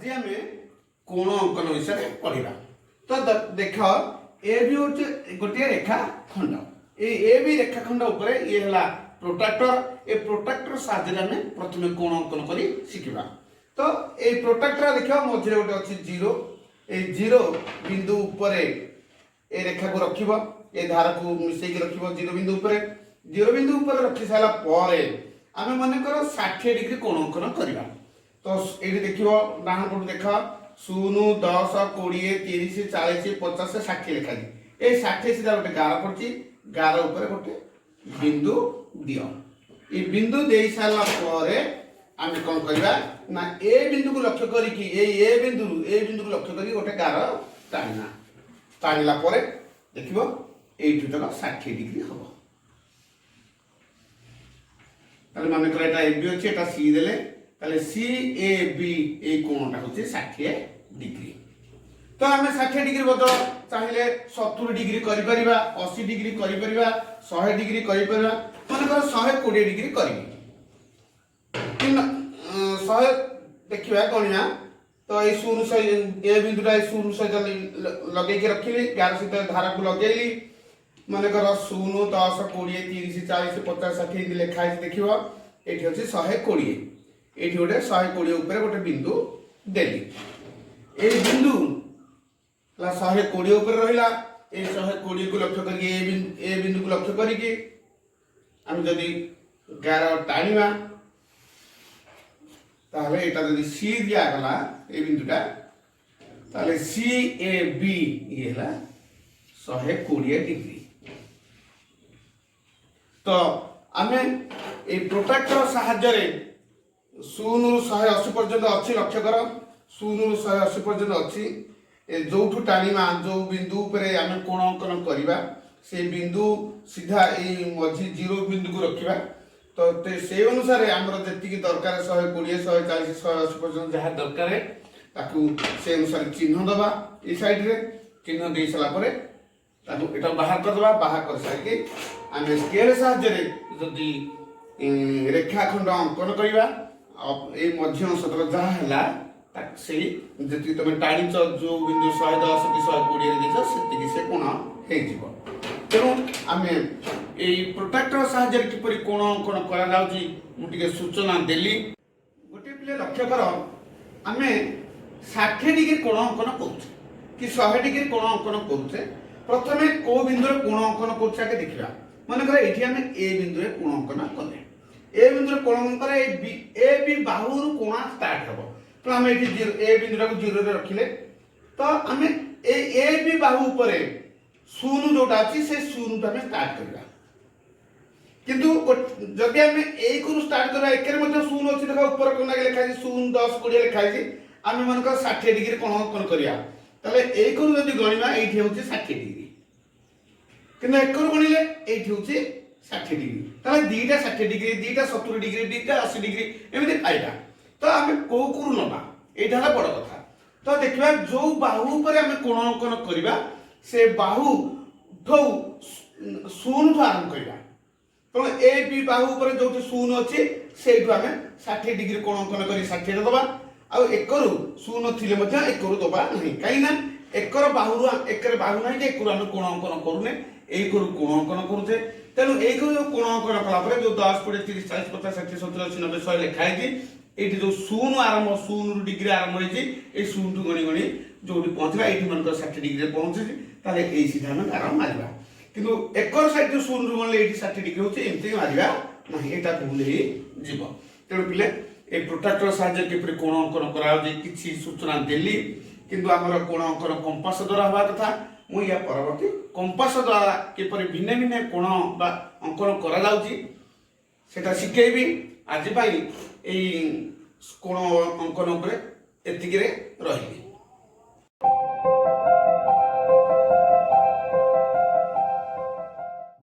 ଆଜି ଆମେ କୋଣ ଅଙ୍କନ ବିଷୟରେ ପଢିବା। ତ ଦେଖ, ଏ ବି ହେଉଛି ଗୋଟିଏ ରେଖା ଖଣ୍ଡ। ଏଇ ଏ ବି ରେଖା ଖଣ୍ଡ ଉପରେ ଇଏ ହେଲା ପ୍ରୋଟ୍ରାକ୍ଟର। ଏ ପ୍ରୋଟ୍ରାକ୍ଟର ସାହାଯ୍ୟରେ ଆମେ ପ୍ରଥମେ କୋଣ ଅଙ୍କନ କରି ଶିଖିବା। ତ ଏଇ ପ୍ରୋଟ୍ରାକ୍ଟର ଦେଖିବା, ମଝିରେ ଗୋଟେ ଅଛି ଜିରୋ। ଏଇ ଜିରୋ ବିନ୍ଦୁ ଉପରେ ଏ ରେଖାକୁ ରଖିବ, ଏ ଧାରକୁ ମିଶେଇକି ରଖିବ ଜିରୋ ବିନ୍ଦୁ ଉପରେ। ଜିରୋ ବିନ୍ଦୁ ଉପରେ ରଖି ସାରିଲା ପରେ ଆମେ ମନେକର 60 ଡିଗ୍ରୀ କୋଣ ଅଙ୍କନ କରିବା। ତ ଏଇଠି ଦେଖିବ, ଡାହାଣ ପଟୁ ଦେଖ, 0, 10, 20, 30, 40, 50, 60 ଲେଖାଯାଇଛି। ଏଇ 60 ସିଧା ଗୋଟେ ଗାର ପଡୁଛି। ଗାର ଉପରେ ଗୋଟେ ବିନ୍ଦୁ ଦିଅ। ଏଇ ବିନ୍ଦୁ ଦେଇ ସାରିଲା ପରେ ଆମେ କ'ଣ କରିବା ନା, ଏ ବିନ୍ଦୁକୁ ଲକ୍ଷ୍ୟ କରିକି, ଏଇ ଏ ବିନ୍ଦୁରୁ ଏ ବିନ୍ଦୁକୁ ଲକ୍ଷ୍ୟ କରିକି ଗୋଟେ ଗାର ଟାଣିବା। ଟାଣିଲା ପରେ ଦେଖିବ, ଏଇଠୁ ତକ 60 ଡିଗ୍ରୀ ହବ। ତାହେଲେ ମନେକର ଏଟା ଏ ବି ଅଛି, ଏଟା ସି ଦେଲେ, ତାହେଲେ ସି ଏ ବି ଏଇ କୋଣଟା ହଉଛି 60 ଡିଗ୍ରୀ। ତ ଆମେ 60 ଡିଗ୍ରୀ ବଦଳ ଚାହିଁଲେ 70 ଡିଗ୍ରୀ କରିପାରିବା, 80 ଡିଗ୍ରୀ କରିପାରିବା, 100 ଡିଗ୍ରୀ କରିପାରିବା। ମନେକର 120 ଡିଗ୍ରୀ କରିବି କି 100 ଦେଖିବା, ଗଣିବା। ତ ଏଇ ଶୂନ ସହିତ, ଏ ବିନ୍ଦୁଟା ଏଇ ଶୂନ ସହିତ ଲଗେଇକି ରଖିଲି, ଗାର ସହିତ ଧାରାକୁ ଲଗେଇଲି। ମନେକର 0, 10, 20, 30, 40, 50, 60 ଏମିତି ଲେଖା ହେଇଛି। ଦେଖିବ, ଏଇଠି ଅଛି 120। ଏଇଠି ଗୋଟେ 120 ଉପରେ ଗୋଟେ ବିନ୍ଦୁ ଦେଲି। ଏଇ ବିନ୍ଦୁ ହେଲା 120 ଉପରେ ରହିଲା। ଏଇ 120କୁ ଲକ୍ଷ୍ୟ କରିକି, ଏ ବିନ୍ଦୁକୁ ଲକ୍ଷ୍ୟ କରିକି ଆମେ ଯଦି ଗାର ଟାଣିବା, ତାହେଲେ ଏଇଟା ଯଦି ସି ଦିଆଗଲା ଏଇ ବିନ୍ଦୁଟା, ତାହେଲେ ସି ଏ ବି ଇଏ ହେଲା 120 ଡିଗ୍ରୀ। ତ ଆମେ ଏଇ ପ୍ରୋଟ୍ରାକ୍ଟର ସାହାଯ୍ୟରେ 0ରୁ 180 ପର୍ଯ୍ୟନ୍ତ ଅଛି, ଲକ୍ଷ୍ୟ କର, 0ରୁ 180 ପର୍ଯ୍ୟନ୍ତ ଅଛି। ଏ ଯୋଉଠୁ ଟାଣିବା, ଯୋଉ ବିନ୍ଦୁ ଉପରେ ଆମେ କୋଣ ଅଙ୍କନ କରିବା, ସେଇ ବିନ୍ଦୁ ସିଧା ଏଇ ମଝି ଜିରୋ ବିନ୍ଦୁକୁ ରଖିବା। ତ ସେଇ ଅନୁସାରେ ଆମର ଯେତିକି ଦରକାର, 120, 140, 180 ପର୍ଯ୍ୟନ୍ତ ଯାହା ଦରକାର, ତାକୁ ସେ ଅନୁସାରେ ଚିହ୍ନ ଦେବା। ଏଇ ସାଇଡରେ ଚିହ୍ନ ଦେଇ ସାରିଲା ପରେ ତାକୁ ଏଟା ବାହାର କରିଦେବା। ବାହାର କରିସାରିକି ଆମେ ସ୍କେଲ ସାହାଯ୍ୟରେ ଯଦି ରେଖାଖଣ୍ଡ ଅଙ୍କନ କରିବା, ଆଉ ଏଇ ମଝି ଅଂଶତକ ଯାହା ହେଲା, ସେଇ ଯେତିକି ତମେ ଟାଣିଛ, ଯୋଉ ବିନ୍ଦୁ 110 କି 120ରେ ଦେଇଛ, ସେତିକି ସେ କୋଣ ହେଇଯିବ। ତେଣୁ ଆମେ ଏଇ ପ୍ରୋଟ୍ରାକ୍ଟର ସାହାଯ୍ୟରେ କିପରି କୋଣ ଅଙ୍କନ କରାଯାଉଛି, ମୁଁ ଟିକେ ସୂଚନା ଦେଲି। ଗୋଟିଏ ପିଲା ଲକ୍ଷ୍ୟ କର, ଆମେ 60 ଡିଗ୍ରୀ କୋଣ ଅଙ୍କନ କରୁଛେ କି 100 ଡିଗ୍ରୀ କୋଣ ଅଙ୍କନ କରୁଛେ, ପ୍ରଥମେ କୋଉ ବିନ୍ଦୁରେ କୋଣ ଅଙ୍କନ କରୁଛେ ଆଗେ ଦେଖିବା। ମନେକର ଏଇଠି ଆମେ ଏ ବିନ୍ଦୁରେ କୋଣ ଅଙ୍କନ କଲେ। ଏ ବିନ୍ଦୁରେ କୋଣ ଅଙ୍କନ କଲେ, ଏଇ ବି ଏ ବି ବାହୁରୁ କୋଣ ଷ୍ଟାର୍ଟ ହେବ। ତ ଆମେ ଏଇଠି ଜିରୋ, ଏ ବିନ୍ଦୁଟାକୁ ଜିରୋରେ ରଖିଲେ, ତ ଆମେ ଏଇ ଏ ବି ବାହୁ ଉପରେ ଶୂନ ଯୋଉଟା ଅଛି, ସେ ଶୂନଠୁ ଆମେ ଷ୍ଟାର୍ଟ କରିବା। କିନ୍ତୁ ଯଦି ଆମେ ଏକରୁ ଷ୍ଟାର୍ଟ କରିବା, ଏକରେ ମଧ୍ୟ ଶୂନ ଅଛି। ଦେଖ, ଉପର କୋଣରେ ଲେଖା ହେଇଛି 0, 10, 20 ଲେଖା ହେଇଛି। ଆମେ ମନେକର 60 ଡିଗ୍ରୀ କୋଣ ଅଙ୍କନ କରିବା, ତାହେଲେ ଏକରୁ ଯଦି ଗଣିବା, ଏଇଠି ହେଉଛି 60 ଡିଗ୍ରୀ। କିନ୍ତୁ ଏକରୁ ଗଣିଲେ ଏଇଠି ହେଉଛି 60 ଡିଗ୍ରୀ। ତାହେଲେ ଦିଟା 60 ଡିଗ୍ରୀ, ଦିଟା 70 ଡିଗ୍ରୀ, ଦିଟା 80 ଡିଗ୍ରୀ ଏମିତି ପାଇବା। ତ ଆମେ କୋଉ କୋରୁ ନବା, ଏଇଟା ହେଲା ବଡ଼ କଥା। ତ ଦେଖିବା, ଯୋଉ ବାହୁ ଉପରେ ଆମେ କୋଣ ଅଙ୍କନ କରିବା, ସେ ବାହୁ ଠୁ ଶୂନଠୁ ଆରମ୍ଭ କରିବା। ତେଣୁ ଏ ବି ବାହୁ ଉପରେ ଯୋଉଠି ଶୂନ ଅଛି, ସେଇଠୁ ଆମେ 60 ଡିଗ୍ରୀ କୋଣ ଅଙ୍କନ କରି 60ରେ ଦବା। ଆଉ ଏକରୁ ଶୂନ ଥିଲେ ମଧ୍ୟ ଏକରୁ ଦବା ନାହିଁ। କାହିଁକି ନା ଏକର ବାହୁରୁ, ଏକରେ ବାହୁ ନାହିଁ ଯେ ଏକରୁ ଆମେ କୋଣ ଅଙ୍କନ କରୁନେ, ଏକରୁ କୋଣ ଅଙ୍କନ କରୁଛେ। ତେଣୁ ଏକରୁ ଯୋଉ କୋଣ ଅଙ୍କନ କଲା ପରେ ଯୋଉ 10, 20, 30, 40, 50, 60, 70, 80, 90, 100 ଲେଖା ହେଇଛି, ଏଇଠି ଯୋଉ ଶୂନ ଆରମ୍ଭ, 0ରୁ ଡିଗ୍ରୀ ଆରମ୍ଭ ହେଇଛି, ଏଇ ଶୂନଠୁ ଗଣି ଗଣି ଯୋଉଠି ପହଞ୍ଚିଲା, ଏଇଠି ମନେକର 60 ଡିଗ୍ରୀରେ ପହଞ୍ଚୁଛି, ତାହେଲେ ଏଇ ସିଧା ଆମେ ଗାର ମାରିବା। କିନ୍ତୁ ଏକର ସାଇଡ୍ 0ରୁ ଗଣିଲେ ଏଇଠି 60 ଡିଗ୍ରୀ ହେଉଛି, ଏମିତି ମାରିବା ନାହିଁ, ଏଇଟା ଭୁଲ ହେଇଯିବ। ତେଣୁ ପିଲେ, ଏଇ ପ୍ରୋଟ୍ରାକ୍ଟର ସାହାଯ୍ୟରେ କିପରି କୋଣ ଅଙ୍କନ କରାଯାଉଛି, କିଛି ସୂଚନା ଦେଲି। କିନ୍ତୁ ଆମର କୋଣ ଅଙ୍କନ କମ୍ପାସ ଦ୍ୱାରା ହେବା କଥା। ମୁଁ ୟା ପରବର୍ତ୍ତୀ କମ୍ପାସ ଦ୍ୱାରା କିପରି ଭିନ୍ନ ଭିନ୍ନ କୋଣ ବା ଅଙ୍କନ କରାଯାଉଛି, ସେଟା ଶିଖେଇବି। ଆଜି ପାଇଁ ଏଇ କୋଣ ଅଙ୍କନ ଉପରେ ଏତିକିରେ ରହିଲି।